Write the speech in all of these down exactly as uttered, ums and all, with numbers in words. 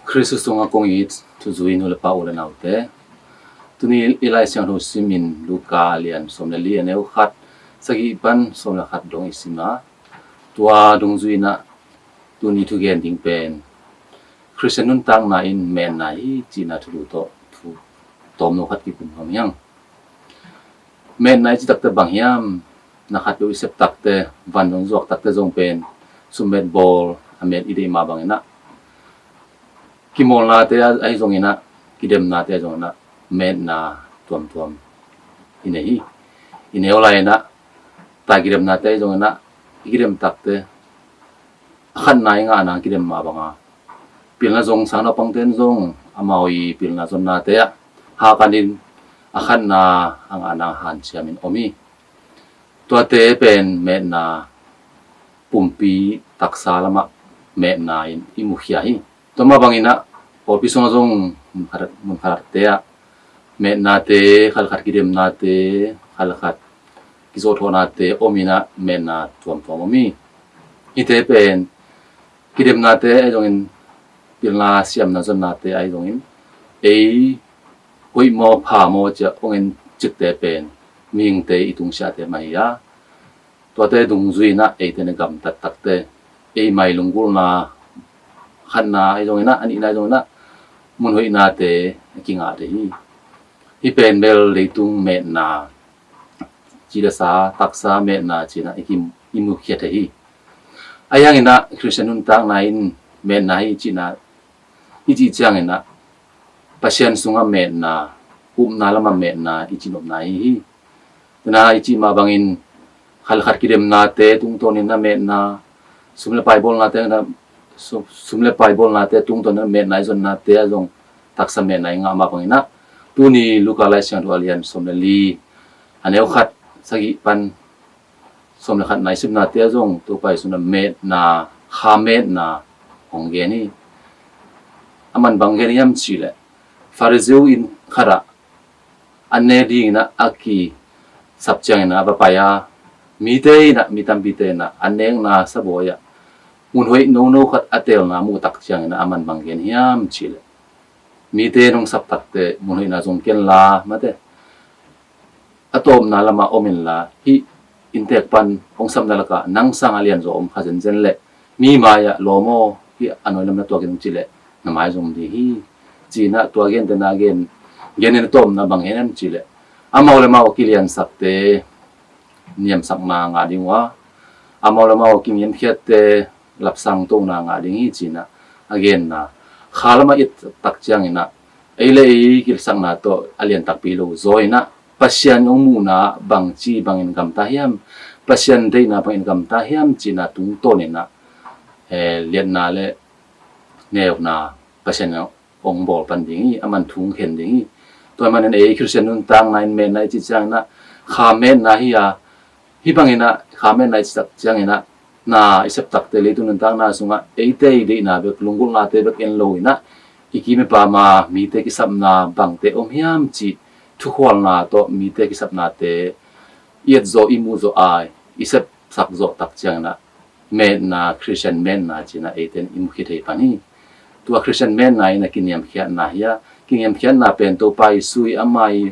Khristu sungah kong it thuzui nu le pa, u le naute, tuni i Lai Siangtho simin Luka a lian sawm le li, a neu khat sagih pan sawm le khat dong i sim a, tua dungzui inah tuni thugen ding pen Khristian nuntakna in metna hi cihna thulu tawh thu tawmno khat kikum nuam hi hang. Metna i cih takte bang hiam? Na khat peuh i sep takte, van zong zuak takte zong pen summet bawl a met i deih mah bang inah, kimawlnate ahi zong inah, kidemnate ahi zong inah, metna tuamtuam i nei hi. I neu lai inah, tai kidemnate ahi zong inah, i kidem takte a khatna i ngahna kidem mah banga, pilna zong sang naupangte in zong amau i pilna zonnate ah hakanin a khatna a ngahna hanciamin om hi. Tuate pen metna pumpi taksa lamah metna in i mukhia hi. Tua mah bang inah pawlpi sungah zong mun khat, mun khatte ah metnate, khalkhat kidemnate, khalkhat kizawhthawhnate om inah metna tuamtuam om hi. Hihte pen kidemnate ahi zongin, pilna siamna zonnate ahi zongin, ei hoih maw pha maw cia hong en cikte pen mihingte i tungsiahte mah hi a, tuate dungzui inah eite na gamtat takte, ei mai lunggulhna khatna ahi zong inah, a nihna ahi zong inah, mun hoihnate a kingah thei hi. Hih pen bel leitung metna, cilesa taksa metna ci inah i kim, i mukhia thei hi. Ahi hang inah Khristian nuntakna in metna hi cihna i cih ciang inah Pasian sungah metna, upna lamah metna i cihnopna ahi hi. Tuna i cih mah bangin khalkhat kidemnate tungtawn inah metna, sum le pai bawlnate, sum, sum le pai bawlnate tungtawn inah metna i zonnate ah zong taksa metna i ngah mah bang inah, tuni Luka Lai Siangtho a lian sawm le li, a neu khat sagih pan sawm le khatna i simnate ah zong Topa Jesu in metna, kha metna hong gen hi. A man bang gen hiam cihleh, Pharisee inn khatah an nek ding inah a kisap ciang inah a va pai a, mite inah, mi tampite inah an nekna sabawi ah mun hoih nono khat a telna muh tak ciang inah a man bang gen hiam cihleh, mite nong sap takte mun hoihna zong kenla mate, a tawpna lamah om inla, hih inntek pan hong sapna lakah nang sangah lianzaw om kha zenzen leh, mi mai-ah lawm aw, hih a nuai lam na tuak in hong ci leh na mai zong om ding hi, ci inah tua gente na gen, gen in a tawpna bang hiam cihleh, amau le amau a kiliansakte niamsakna ngah ding uh a, amau le amau a kiniamkhiatte lapsang tona ngah ding hi, ci inah a genna. Kha lamah i et tak ciang inah ei le ei kilsakna tawh a lian takpi lo zaw inah Pasian hong muhna bangci bangin gamta hiam, Pasian deihna bangin gamta hiam cihna tungtawn inah, eh, liatna le neuna Pasian hong bawl pan ding hi, a man thu hong khen ding hi. Tua ahih manin ei Khristian nuntakna in metna i cih ciang inah kha metna hi a, hih bang inah kha metna i cih tak ciang inah na i sep takte leitung nuntakna sungah eite i deihna bek, lunggulhnate bek en lo inah i kim i pam a mite kisapna bangte om hiam cih thukhualna tawh mite kisapnate i et zawh, i muh zawh a, i sepsak zawh tak ciang inah metna, Khristian metna ci inah eite in i mukhia thei pan hi. Tua Khristian metna in a kiniamkhiatna hi a, kiniamkhiatna pen Topa Jesu i ama i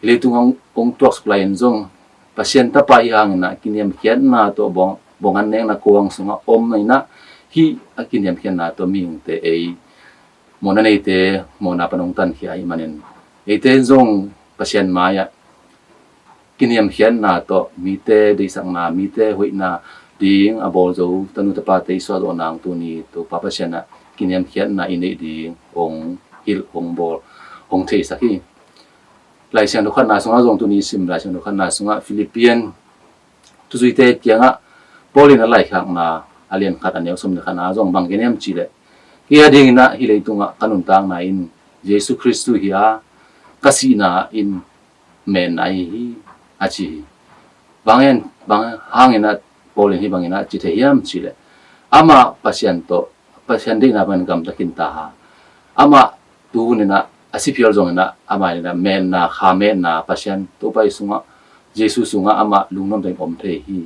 leitung hong, hong tuaksuk lai in zong Pasian Tapa hi hang inah kiniamkhiatna tawh bawng, bawng an nekna kuang sungah om inah, hih a kiniamkhiatna tawh mihingte ei mawhna neite mawhna pan hong tankhia ahih manin eite in zong Pasian mai-ah kiniamkhiatna tawh mite deihsakna, mite hoihna ding a bawl zo tanu tapate i suah zawh nang tuni Topa Pasian ah kiniamkhiatna i neih ding hong hilh, hong bawl, hong theisak hi. Lai Siangtho khatna sungah zong tuni sim Lai Siangtho khatna sungah Philippian thuzuite kiangah Paul in a laikhakna a lian khat a neu sawm le khatna zong bang gen hiam cihleh, kei a ding inah hih leitungah ka nuntakna in Jesu Khristu hi a, ka sihna in metna ahi hi, a ci hi. Bang hen, bang hang inah Paul in hih bang inah ci thei hiam cihleh, amah Pasian tawh, Pasian deihna bangin gamta khin ta ha. Amah tuhun inah a si phial zong inah amah inah metna, kha metna Pasian Topa i sungah, Jesu sungah amah lungnuam tawh in om thei hi.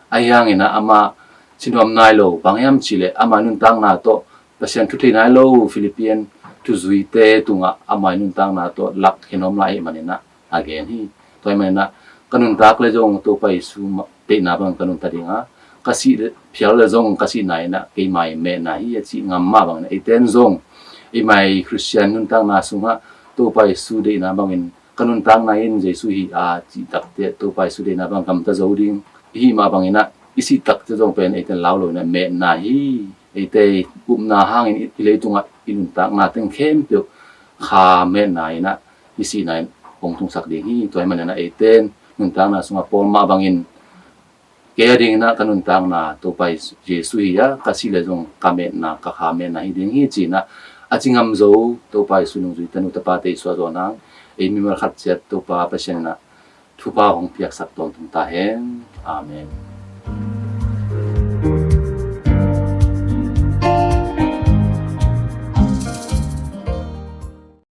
Ahi hang inah amah sinuam nai lo, bang hiam cihleh amah nuntakna tawh Pasian thu thei nai lo Philippian thuzuite tungah amah i nuntakna tawh lak khen om lai ahih maninah a gen hi. Tua ahih maninah ka nuntak le zong Topa Jesu deihna bang ka nuntak dinga, ka sih le, phial le zong ka sihna inah keima i mehna hi a cih ngam mah bangin eiten zong eima i Khristian nuntakna sungah Topa Jesu deihna bangin ka nuntakna in Jesu hi a cih takte Topa Jesu deihna bang gamta zo ding ihi mah banginah i sih takte zong pen eiten lau lo inah mehna hi. Eite upna hangin i leitungah i nuntakna teng khempeuh kha mehna inah i sihna in hong tungsak ding hi. Tua ahih maninah eiten nuntakna sungah Paul mah bangin kei a dinginah ka nuntakna Topa Jesu hi a, ka sih le zong ka mehna, ka kha mehna hi ding hi cinah a ci ngam zo Topa Jesu nungzui tanu tapate i suah zawh nang ei mimal khat ciat Topa Pasian inah thupha hong piaksak tawntung ta hen. Amen.